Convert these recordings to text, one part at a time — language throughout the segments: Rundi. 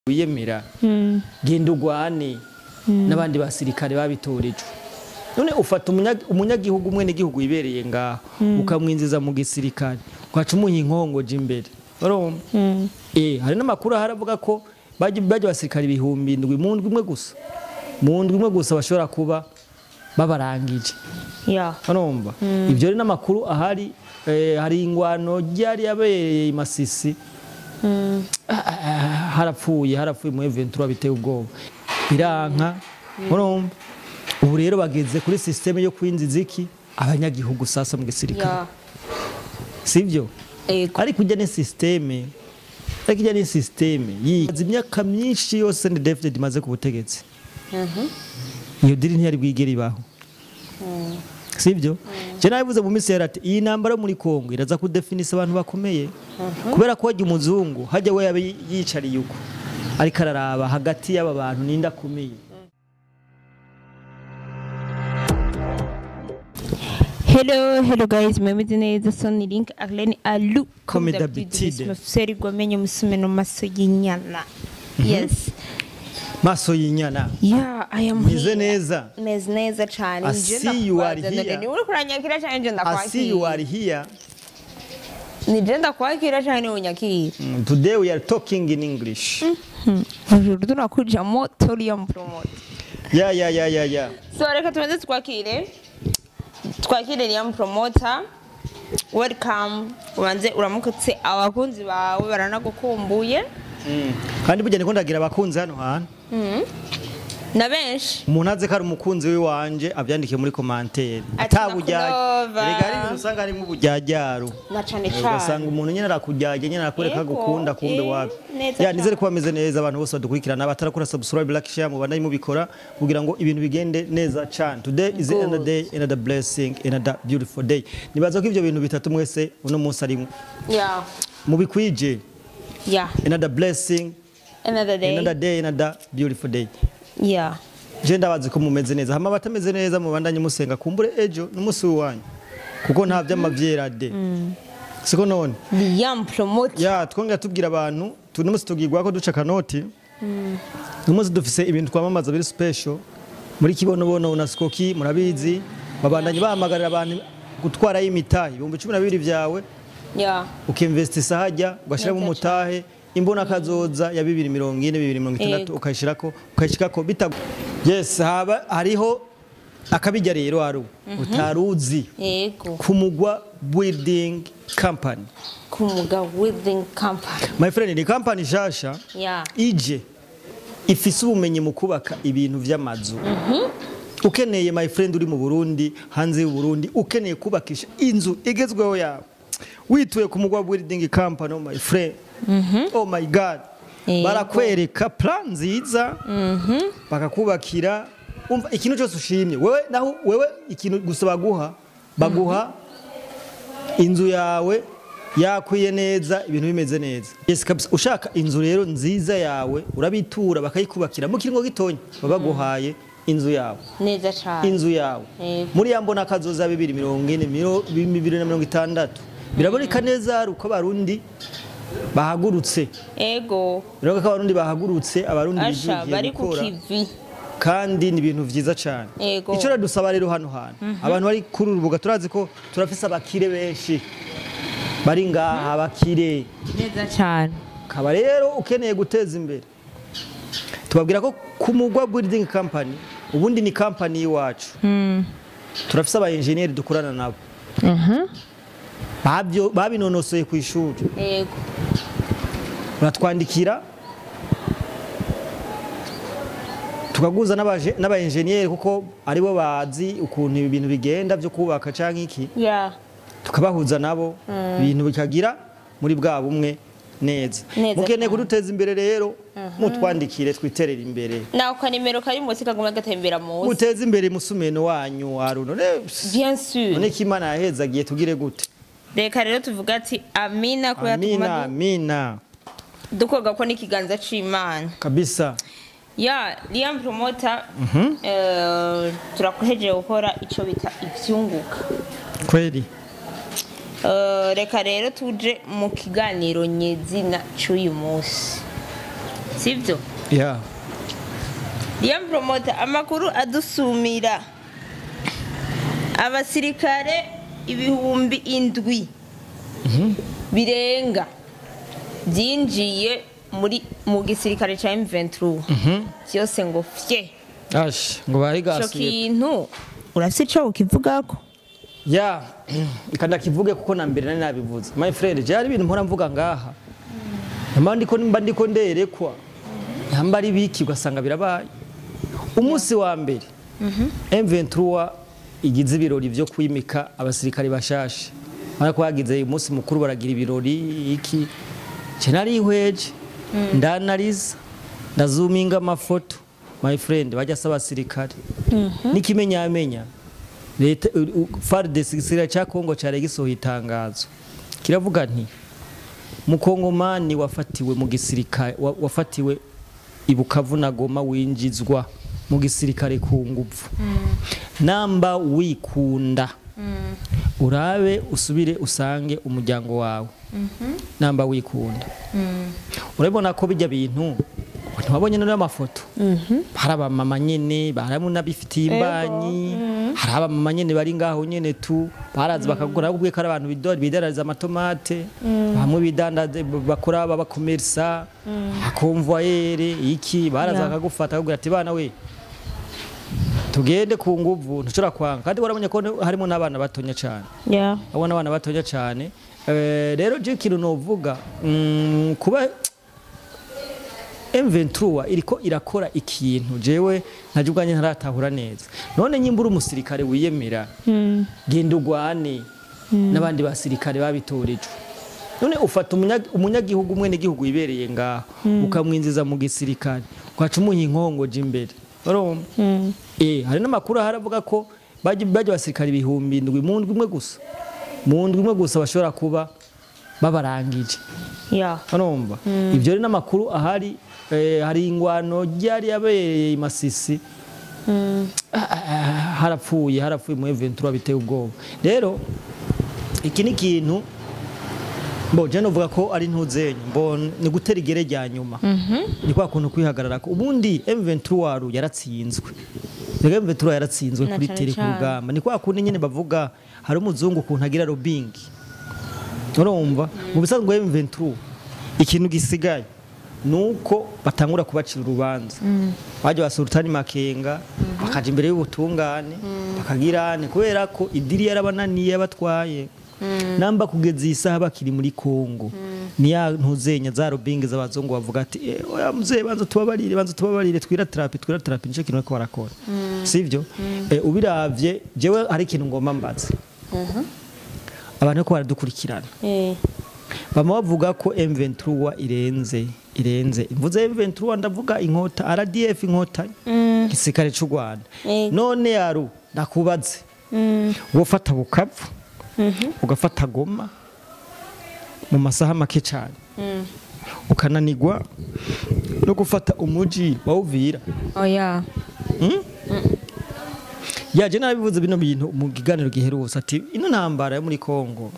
Wiyemera, genda ugwane n'abandi basirikare babitorejwe. None ufata umunyagihugu, umwe n'igihugu yibereye ngaho, ukamwinjiza mu gisirikare, ugaca umuha inkongoje imbere, urumva? Hari n'amakuru ahari avuga ko bajya abasirikare 7000 mu ndwi imwe gusa, mu ndwi imwe gusa bashobora kuba babarangije. Urumva, ibyo rero n'amakuru ahari. Hari ingwano ryari yabereye i Masisi. Harapfuye mu M23 biteye ubwoba, biranka. Urumva, ubu rero bageze kuri système yo kwinjiza iki abanyagihugu sasa mu gisirikare. Sivyo? Ego. Ariko ujya ni système, ariko ijya ni système yize imyaka myinshi yose ni David imaze ku butegetsi. Iyo deal ntiyari bwigere ibaho, sibyo? Je nabivuze mu minsi yari ati iyi ntambara muri Kongo iraza kudefinisa abantu bakomeye, kubera ko hajya umuzungu hajya we yabe yicariye uko ariko araraba hagati y'aba bantu ninde akomeye. Hello, hello guys, mumeze neza? So ni Link Arlene Alu. Comme d'habitude. Mufuseri gwamenye musumeno maso y'inyana. Yes. Maso y'inyana. Yeah, I am Meze here. neza. Meze neza cyane. I see you are here. Ni uri kuranyakira cyane nje I see you ndakwakira. are here. Ni je ndakwakira cyane unyakira. Today we are talking in English. Aujourd'hui tunakuja moto Liam Promote. Yeah. So reka tubanze twakire. Twakire Liam Promoter. Welcome. Ubanze uramukutse abakunzi bawe, baranagukumbuye. Kandi burya niko ndagira abakunzi hano hantu. Na benshi. Umuntu aze ko ari umukunzi w'iwanje abyandike muri commentaire. Ati atabujyajya nakulova. Erega hari ibintu usanga harimo ubujyajyaro. Na cane Ugasanga cane. umuntu nyine arakujyajya, nyine arakwereka agukunda, kumbe wapi. Neza Ya, nizere cane. ko bameze neza abantu bose badukurikirana. Batarakora subscribe, like, share, mubandanye mubikora kugira ngo ibintu bigende neza cyane. Today is Good. another day, another blessing, another beautiful day. Nibaza ko ivyo bintu bitatu mwese uno munsi ari mubikwije. Another blessing, Another day. another day, another beautiful day. Je ndabazi ko mumeze neza. Hama batameze neza mubandanye musenga, kumbure ejo n'umunsi wanyu, kuko nta vy'amavyera de, siko none? Liam Promoter. Ya, twongera tubwira abantu tuno munsi tugirwa ko duca kanoti. Uno munsi dufise ibintu twamamaza biri special muri Kibonobono na Skoki. Murabizi, babandanye bahamagarira abantu gutwarayo imitahe, 12,000 vyawe, ukinvestisa hajya, ugashyiramo Neza. umutahe imbona kazoza ya 2040, 2060, ukayishirako, ukayishikako bita yes. Haba hariho akabijya rero haru utaruzi ku Mugwa Building Company. Kumuga Building Company. My friend, ni company shasha ije ifise ubumenyi mu kubaka ibintu vy'amazu. Ukeneye, my friend, uri mu Burundi, hanze y'u Burundi, ukeneye kubakisha inzu igezweho yawe, wituye ku Mugwa Building Company, oh my friend, oh my God, barakwereka plan nziza, bakakubakira. Umva, ikintu cyose ushimye wewe, naho wewe ikintu gusa baguha inzu yawe yakwiye neza, ibintu bimeze neza. Yes, kabisa. Ushaka inzu rero nziza yawe, urabitura bakayikubakira mu kiringo gitonya, baba baguhaye inzu yawe. Neza cyane. Inzu yawe muri ya mbona kazoza 2040, 2060. Biraboneka neza hari uko Abarundi bahagurutse. Biraboneka ko Abarundi bahagurutse, Abarundi Asha bijukiye bari ku gukora kivi. Kandi ni ibintu vyiza cyane. Icyo rero dusaba rero hano hantu abantu bari kuri uru rubuga, turazi ko turafise abakire benshi bari ngaha, abakire. Neza cyane. Kaba rero ukeneye guteza imbere, tubabwira ko ku Mugwa Building Company, ubundi ni company y'iwacu, turafise aba engineer dukorana nabo babinonosoye ku ishuri. Uratwandikira tukaguza n'aba engineer, kuko aribo bazi ukuntu ibi bintu bigenda byo kubaka canke iki, tukabahuza nabo, ibintu bikagira muri bwa bumwe neza. Neza Mukeneye cyane. kuduteza imbere rero, mutwandikire twiterere imbere. Naho kanimero kari munsi kaguma gatembera munsi. Muteze imbere musumeno wanyu Aruno. Bien sûr. None ko Imana yahezagiye, tugire gute? Reka rero tuvuga ati amina, kubera Amina. tuguma Amina. dukoga ko n'ikiganza c'Imana. Kabisa. Ya Liam Promoter, turakuhejeje gukora ico bita ivyunguka. Kweli. Reka rero tuje mu kiganiro nyezina c'uyu munsi. Sivyo? Yeah. Liam Promoter, amakuru adusumira abasirikare 7,000 birenga byinjiye muri mu gisirikare ca M23 byose ngo fye. Ash ngo bahigasuye. Ico kintu urafise ico ukivugako? Ya, kanda kivuge kuko na mbere nari nabivuze. My friend, je hari ibintu mpora mvuga ngaha. Mba ndiko nderekwa. Hamba ari biki ugasanga birabaye. Umunsi wa mbere M23 igize ibirori byo kwimika abasirikare bashashe. Barako bagize umunsi mukuru baragira ibirori iki. Je nari ihweje, ndanariza, ndazuminga amafoto. My friend, bajya saba abasirikare. Nikimenya amenya. Leta FARDC gisirikare ca Kongo cyare gisohoye itangazo. Kiravuga nti mukongomani wafatiwe mu gisirikare wafatiwe ibukavu na Goma winjizwa mu gisirikare ku nguvu. Namba wikunda. Urabe usubire usange umuryango wawe. Namba wikunda. Urabona ko bijya bintu ntiwabonye no amafoto. Hari abamama nyene baramuna bifitiye imbanyi, hari abamama nyene bari ngaho nyene tu baraza bakagura ubwe ko ari abantu bidorariza amatomate, bamwe bidandaze bakora babakomersa, akonvoyere iki baraza bakagufata bakubwira ati bana we tugende ku nguvu ntushobora kwanga. Kandi warabonye ko harimo n'abana batonya cyane. Yeah. Abona abana batonya cyane. Rero je kintu novuga kuba M23 iriko irakora ikintu jewe ntaje ubwanye ntaratahura neza. None nyimbura umusirikare wiyemera genda ugwane n'abandi basirikare babitorejwe. None ufata umunyagihugu umwe n'igihugu ibereye ngaho ukamwinjiza mu gisirikare ugaca umuha inkongo imbere. Urumva? Hari n'amakuru haravuga ko baje basirikare 7,000 mu ndwi imwe gusa. Mu ndwi imwe gusa bashobora kuba babarangije. Yeah. Urumva? Ibyo rero n'amakuru ahari hari ingwano ryari yabereye Masisi. Harapfuye mu M23 biteye ubwoba. Rero iki ni kintu bo je novuga ko ari ntuzenye mbo ni gutera igere rya nyuma. Ni kwa kuntu kwihagarara ko ubundi M23 yaratsinzwe. Rega M23 yaratsinzwe kuri tele ku rugamba. Ni kwa kuntu nyene bavuga hari umuzungu kuntu agira lobbying. Urumva mu bisanzwe M23 ikintu gisigaye nuko batangura kubacira urubanza. Baje ba Sultani Makenga bakaje imbere y'ubutungane bakagirane kubera ko idiri yarabananiye yabatwaye. Namba kugeza isaha bakiri muri Kongo niya ntuzenya za lobbying z'abazungu bavuga ati oya mzee banza tubabarire twira therapy nico kintu ko barakora. Sivyo? Ubiravye jewe hari ikintu ngomba mbaze. Abantu ko baradukurikirana. Bama bavuga ko M23 irenze. Imvuze M23 ndavuga inkota RDF inkota gisirikare cy'u Rwanda. None yaru ndakubaze. Wofata Bukavu ugafata Goma mu masaha make cyane. Ukananigwa no gufata umuji wa Uvira. Oya. Yaje nabivuze bino bintu mu kiganiro giherutse ati ino ntambara yo muri Kongo.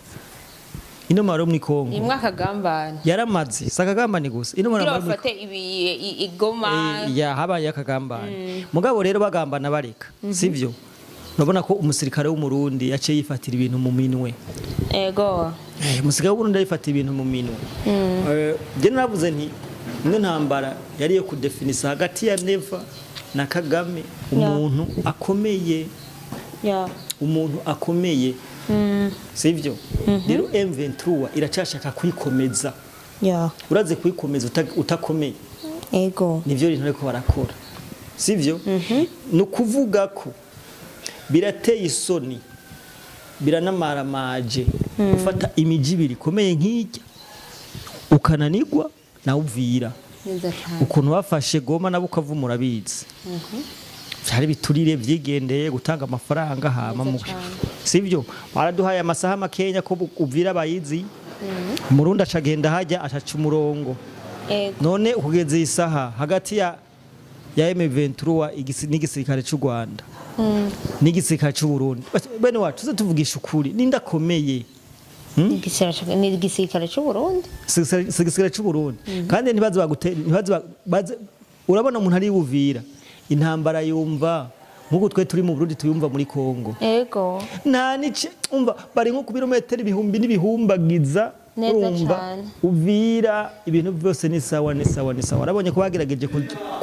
Ino maro muri Kongo. Imwe akagambana. Yaramaze sakagambane gusa. Ino maro muri bafate ibi igoma. Ya habaye akagambana. Mugabo rero bagambana bareka. Sivyo? Urabona ko umusirikare w'Umurundi yaciye yifatira ibintu mu minwe. Ego. Umusirikare w'Umurundi yifatira ibintu mu minwe. Je naravuze nti ino ntambara yari yo kudefinisa hagati ya Neva na Kagame umuntu akomeye. Umuntu akomeye. Sivyo? Rero M23 iracashaka kwikomeza. Uraze kwikomeza utakomeye. Ego. Nivyo bintu ariko barakora. Sivyo? No kuvuga ko birateye isoni biranamaramage ufata imiji ibiri komeye nk'ijya ukananigwa na Uvira. Ukuntu bafashe Goma nabo ukavumura bizi. Byari biturire byigendeye gutanga amafaranga hama mu. Sivyo? Baraduhaye amasaha makenya ko Uvira bayizi. Umurundi acagenda hajya acaca umurongo. None ukugeza isaha hagati ya M23 n'igisirikare cy'u Rwanda n'igisirikare cy'u Burundi. Bene wacu tuze tuvugisha ukuri nindakomeye. Ni igisirikare cy'u Burundi. Si igisirikare cy'u Burundi. Kandi ntibaze bagute, ntibaze baze. Urabona umuntu ari Uvira, intambara yumva nkuko twe turi mu Burundi tuyumva muri Kongo. Ego. Nta nice umva bari nko ku birometero ibihumbi n'ibihumbagiza. Neza urumva cane. Uvira ibintu byose ni sawa, ni sawa, ni sawa. Warabonye ko bagerageje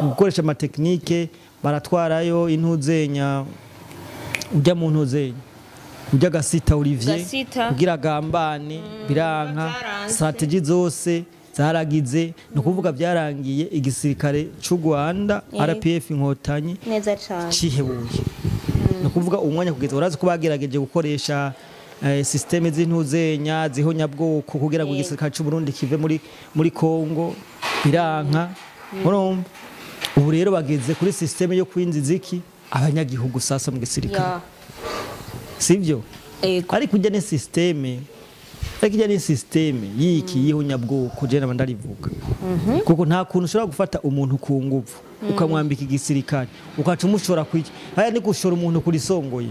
gukoresha amatekinike, baratwarayo intuzenya, ujya mu ntuzenya, ujya Gasita Olivier Gasita. kugira gambane, biranka. Byaranze. Strategy zose zaragize, ni ukuvuga byarangiye igisirikare cy'u Rwanda RPF Inkotanyi Neza cane. cihebuye. Ni ukuvuga umwanya kugeza urazi ko bagerageje gukoresha systeme z'intuzenya zihonyabwoko kugira ngo igisirikare cy'u Burundi kive muri Kongo, biranka. Urumva ubu rero bageze kuri systeme yo kwinjiza iki abanyagihugu sasa mu gisirikare. Sivyo? Ego. Ariko ujya ni systeme, ariko ijya ni systeme yiki yihonyabwoko, je naba ndarivuga, kuko nta kuntu ushobora gufata umuntu ku nguvu ukamwambika igisirikare ukaca umushora kwiki. Haya ni gushora umuntu kuri songoye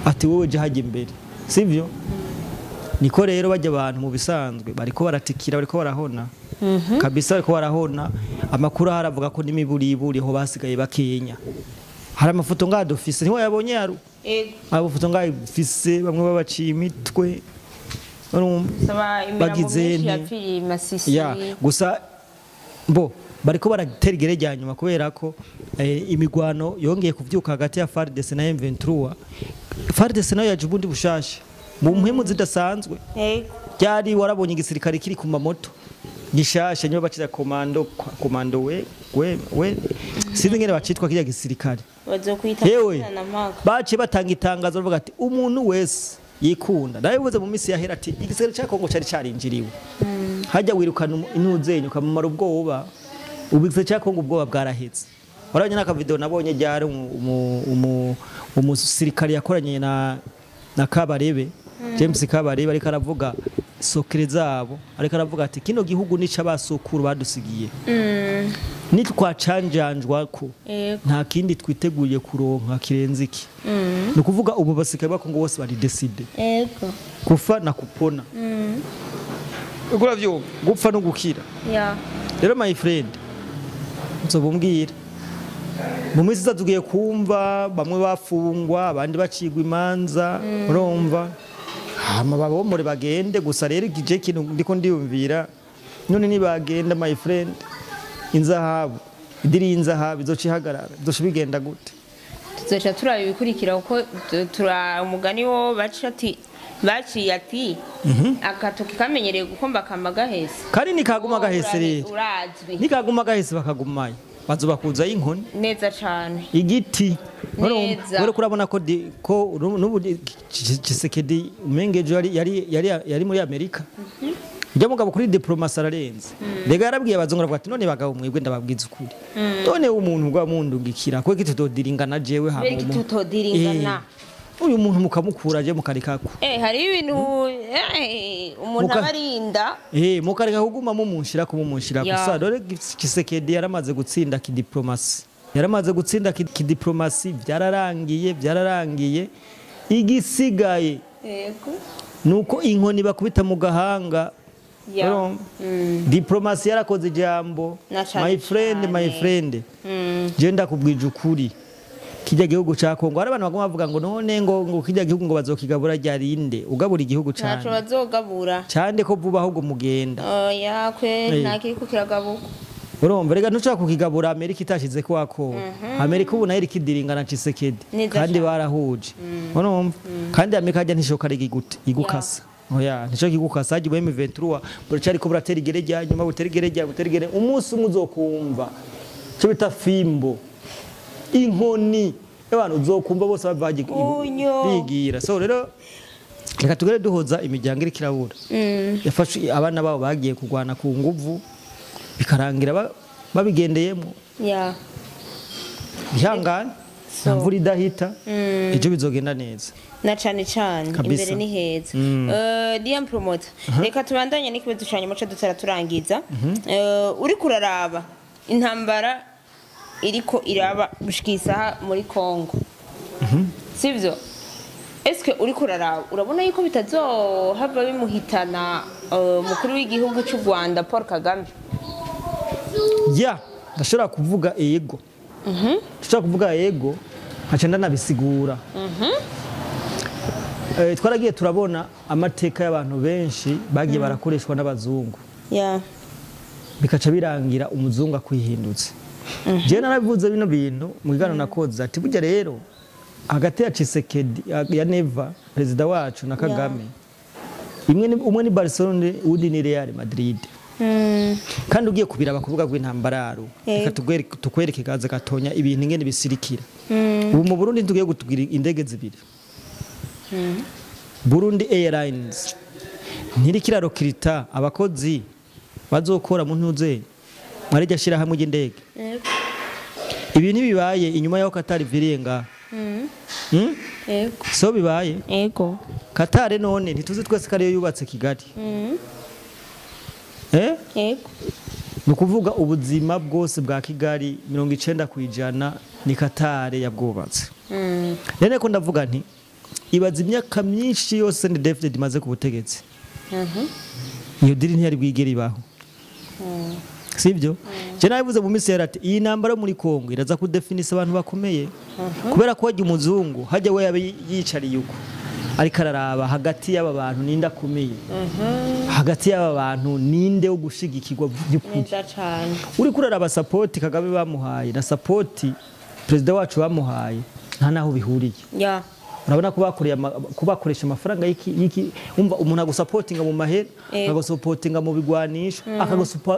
ati wowe je hajya imbere, sivyo? Niko rero bajya abantu mu bisanzwe bariko baratikira, bariko barahona kabisa, bariko barahona. Amakuru haravuga ko n'imiburiburi ho basigaye bakenya. Hari amafoto ngaha dufise, ntiwayabonye yaru? Ego. Amafoto ngaha dufise, bamwe babaciye imitwe, urumva? Saba imirambo Bagize myinshi nte? yapfiriye i Masisi. Ya, gusa bo bariko baratera igere rya nyuma kubera ko imigwano yongeye kuvyuka hagati ya FARDC na M23. FARDC nayo yaje ubundi bushasha mu mpemu zidasanzwe. Ego. Byari warabonye igisirikare kiri ku mamoto gishasha, niyo bacira komando, komando we sinzi ngene bacitwa kirya gisirikare. Bazokwita Yewe, na mpaka. baciye batanga itangazo bavuga ati umuntu wese yikunda. Nabivuze mu minsi yahera ati igisirikare cya Kongo cari carinjiriwe, hajya wirukana intuzenye ukamumara ubwoba. Ubu igisirikare cya Kongo ubwoba bwaraheze. Warabonye n'akavideo nabonye ryari umusirikare yakoranye na Kabarebe, James Kabarebe, ariko aravuga sokere zabo, ariko aravuga ati kino gihugu nico abasokuru badusigiye, nitwacanjanjwa ko Ego. nta kindi twiteguye kuronka kirenze iki. Ni ukuvuga ubu basirikare ba Kongo bose bari décidé Ego. kufa na kupona. Uko uravyumva, gupfa no gukira. Rero my friend, nzobumbwira mu minsi iza tugiye kumva bamwe bafungwa, abandi bacigwa imanza, urumva, hama babomore bagende. Gusa rero ikije kintu ndiko ndiyumvira, none nibagenda, my friend, inzahabu, idiri y'inzahabu izoca ihagarara, izoca bigenda gute? Tuzoca turaba ibikurikira, kuko tura umugani wo baca ati baciye ati agatoki kamenyereye gukomba kama gahese. Kandi nikaguma gahese rero, Urazwi. nikaguma gahese bakagumayo, bazobakuzayo inkoni. Neza cane. Igiti. Neza. Uriko urabona ko ko n'ubu Tshisekedi umenge ejo yari muri Amerika. Ujya mugabo kuri diplomasi ararenze. Rega yarabwiye abazungu, aravuga ati none bagabo mwebwe, ndababwiza ukuri, none umuntu gwa mundungikira kwe kitutodiringana jewe hama Kubera iki tutodiringana? Uyu muntu mukamukura je mukarikako. Hari ibintu umuntu aba arinda. Mukareka kuguma mumunshirako mumunshirako. Ya. Sa dore Tshisekedi yaramaze gutsinda kidiplomasi, yaramaze gutsinda kidiplomasi, byararangiye, byararangiye. Igisigaye Yego. nuko inkoni bakubita mu gahanga. Ya. Urumva? Diplomasi yarakoze ijambo. Na cane. My friend, my Cane. friend, je ndakubwije ukuri, kijya gihugu ca Kongo, hari abantu baguma bavuga ngo none ngo kijya gihugu ngo bazokigabura ryarinde, ugabura igihugu Ntaco cane bazogabura. Cyane ko vuba ahubwo mugenda. Oya kwe, nta kiriko kiragabuka. Urumva rega ntushobora kukigabura Amerika itashize ko wako. Amerika ubu nayo iriko idiringana Tshisekedi Neza kandi cane. barahuje, urumva? Kandi Amerika hajya ntishoka ari igute igukasa, oya, ntishoka igukasa. Hajya ubu M23 buracariko buratera igere rya nyuma, butera igere rya, butera igere, umunsi umwe uzokumva icyo bita fimbo, inkoni abantu uzokumva bose bavaje Unyo. bigira. So rero reka tugere duhoza imiryango iriko irabura yafashe abana babo bagiye kurwana ku nguvu, bikarangira babigendeyemo. Ya. Bihangane, nta mvura idahita, ejo bizogenda neza. Na cane cane. Kabisa. Imbere ni heza. Liam Promoter, reka tubandanye n'ikibazo ca nyuma ca dutara turangiza. Uriko uraraba intambara iriko iraba gushika isaha muri Congo, sivyo? Eske uriko uraraba urabona yuko bitazohava bimuhitana umukuru w'igihugu cy'u Rwanda Paul Kagame? Ya, ndashobora kuvuga ego. Ndashobora kuvuga ego nkaca ndanabisigura. Twaragiye turabona amateka y'abantu benshi bagiye barakoreshwa n'abazungu. Bikaca birangira umuzungu akwihindutse. Je narabivuze bino bintu mu kiganiro nakoze ati burya rero hagati ya Tshisekedi ya Neva perezida wacu na Kagame umwe ni Barcelona undi ni Real Madrid. Kandi ugiye kubiraba kuvuga rw'intambararo reka tukwereke kaza gatonya ibintu ingene bisirikira. Ubu mu Burundi tugiye gutugira indege zibiri. Burundi Airlines ntirikira rokirita abakozi bazokora mu ntuze mwarijya shira hamwe y'indege. Ibi ntibibaye inyuma yaho Qatar viriye nga. So bibaye. Yego. Qatar none ntituzi twese kariyo yubatse Kigali. Yego. Nukuvuga ubuzima bwose bwa Kigali 90% ni Qatar yabwubatse. Nene ko ndavuga nti ibaza imyaka myinshi yose ni David imaze ku butegetsi. Iyo diri ntiyari bwigere ibaho. Sibyo? Je nabivuze mu minsi yarati iyi ntambara muri Kongo iraza kudefinisa abantu bakomeye. Kubera ko hajya umuzungu hajya we yabe yicariye uko ariko araraba hagati y'aba bantu ninde akomeye. Hagati y'aba bantu ninde wo gushigikirwa by'ukuri. Uri kuraraba support Kagame bamuhaye na support president wacu bamuhaye nta naho bihuriye. Urabona kubakoresha amafaranga y'iki umva umuntu agusupportinga mu mahera, agusupportinga mu bigwanisho,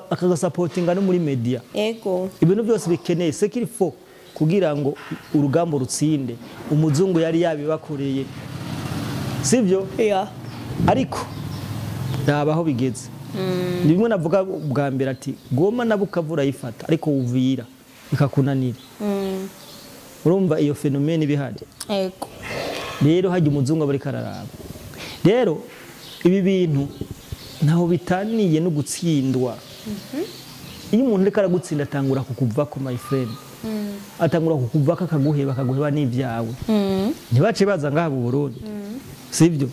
akagusupportinga no muri media. Yego. Ibintu byose bikeneye security kugira ngo urugamba rutsinde. Umuzungu yari yabibakoreye. Sivyo? Ariko nabaho bigeze. Ni bimwe navuga bwa mbere ati Goma na Bukavu urayifata ariko uvira ikakunanira. Urumva iyo phenomene bihari. Yego. Rero hajya umuzungu abari kararaba. Rero ibi bintu ntaho bitaniye no gutsindwa. Iyo umuntu ariko aragutsinda atangura kukuva ko my friend. Atangura kukuva akaguheba akaguheba n'ibyawe. Ntibace baza ngaha mu Burundi. Sivyo?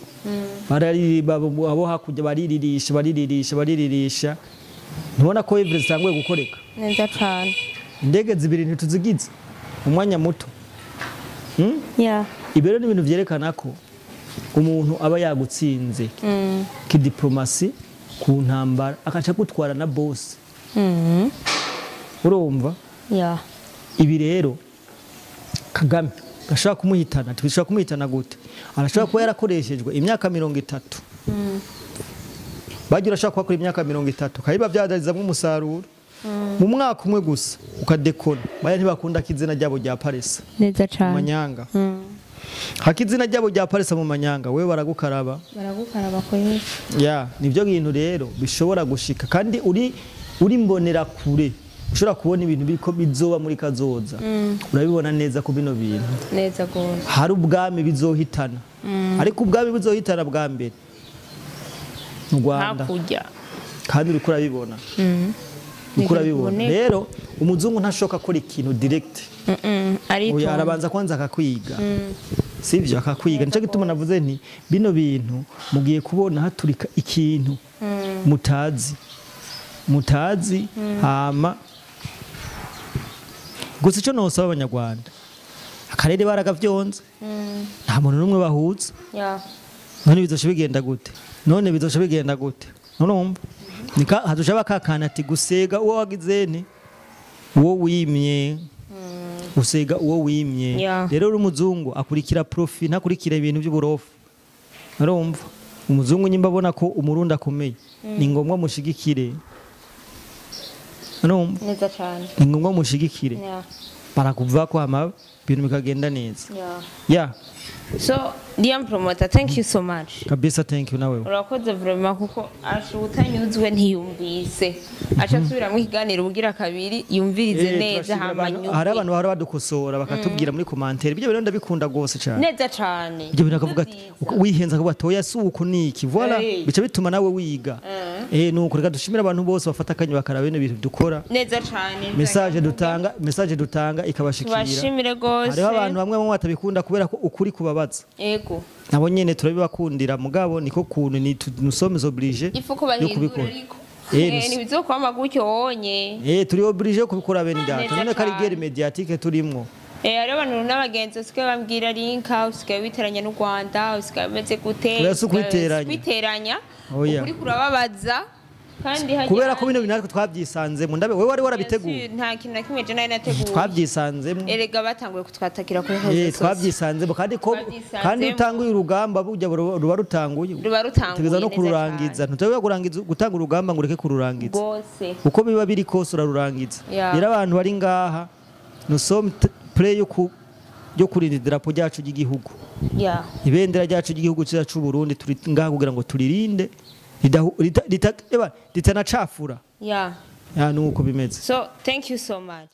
Barari abo hakujya bariririsha bariririsha bariririsha. Ntubona ko Everest itanguye gukoreka. Neza cyane. Indege zibiri ntituzigize umwanya muto. Ibero ni ibintu vyerekana ko umuntu aba yagutsinze kidiplomasi ku ntambara akaca gutwara na boss. Urumva? Ibi rero Kagame ashaka kumuhitana, tubishaka kumuhitana gute? Arashaka kuba yarakoreshejwe imyaka 30. Bagira ashaka kuba imyaka 30 kayiba vyadarizamwe umusaruro. Mu mwaka umwe gusa ukadekona baya ntibakunda kizina ryabo rya Paresa. Neza cyane. Manyanga. Hakizina ryabo rya Paresa mu manyanga wewe baragukaraba. Baragukaraba kweli. Nivyo bintu rero bishobora gushika kandi uri mbonera kure. Ushobora kubona ibintu biko bizoba muri kazoza. Urabibona neza ko bino bintu. Neza gose. Hari ubwami bizohitana. Ariko ubwami bizohitana bwa mbere mu Rwanda. Hakujya. Kandi uriko urabibona. Urabibona. Rero umuzungu ntashoka akora ikintu direct. Ariko arabanza kwanza akakwiga. Sivyo akakwiga. Nico gituma navuze nti bino bintu mugiye kubona haturika ikintu mutazi. Mutazi hama gusa ico nosaba abanyarwanda akarere baragavyonze. Nta muntu numwe bahuza. None bizosha bigenda gute? None bizosha bigenda gute? None nika hadushaba kakana ati gusega uwo wagize nti uwo wimye. Usega uwo wimye. Rero uri umuzungu akurikira profi ntakurikira ibintu by'uburofu. Urumva umuzungu nyimba abona ko umurundi akomeye ni ngombwa mushigikire. Urumva neza cyane. Ni ngombwa mushigikire. Barakuva ko hama ibintu bikagenda neza. So dear promoter, thank you so much. Kabisa thank you nawe. Urakoze vraiment kuko ashutanyuzwe ntiyumvise. Acha subira mu kiganiro ubugira kabiri yumvirize neza hamanyu. Hari abantu bahora badukosora bakatubwira muri commentaire. Ibyo bintu ndabikunda gose cyane. Neza cyane. Ibyo bintu akavuga ati wihenza akavuga ati oya si uko niki. Voilà bica bituma nawe wiga. Nuko reka dushimire abantu bose bafata akanya bakaraba bino bintu dukora. Neza cane. Message dutanga ikabashikira. Tubashimire gose. Hariho abantu bamwe bamwe batabikunda kubera ko ukuri kubabaza. Nabo nyene turabibakundira, mugabo niko kuntu ni nous sommes obligés Ifu ko yo bahindura, kubikora. ariko ntibizokwama gutyo wonye. Turi obligés yo kubikora, bene data. Neza None ko ari cane. guerre médiatique turimwo. Hariho abantu n'abagenzi usigaye bambwira: "Linka, usigaye witeranya n'u Rwanda, usigaye umeze gute?" Oya, si ukwiteranya. Kwiteranya. Oya. Ukuri kurababaza kandi hajya. Kubera ko bino bintu natwe twabyisanzemo, ndabe wewe wari warabiteguye? Nta kintu na kimwe je nari nateguye. Twabyisanzemo. Erega batanguye kutwatakira kuri réseaux. Twabyisanzemo kandi ko Twabyisanzemo. kandi utanguye urugamba burya ruba rutanguye. Ruba rutanguye. Tugeza no Neza. kururangiza. Ntutebe kurangiza gutanga urugamba ngo ureke kururangiza. Rwose. Uko biba biri kose urarurangiza. Rero abantu bari ngaha, nous sommes prêts yo kurinda idarapo ryacu ry'igihugu, ibendera ryacu ry'igihugu cyacu cy'u Burundi. Turi ngaha kugira ngo turirinde ritanacafura. Ya, nuko bimeze. So thank you so much.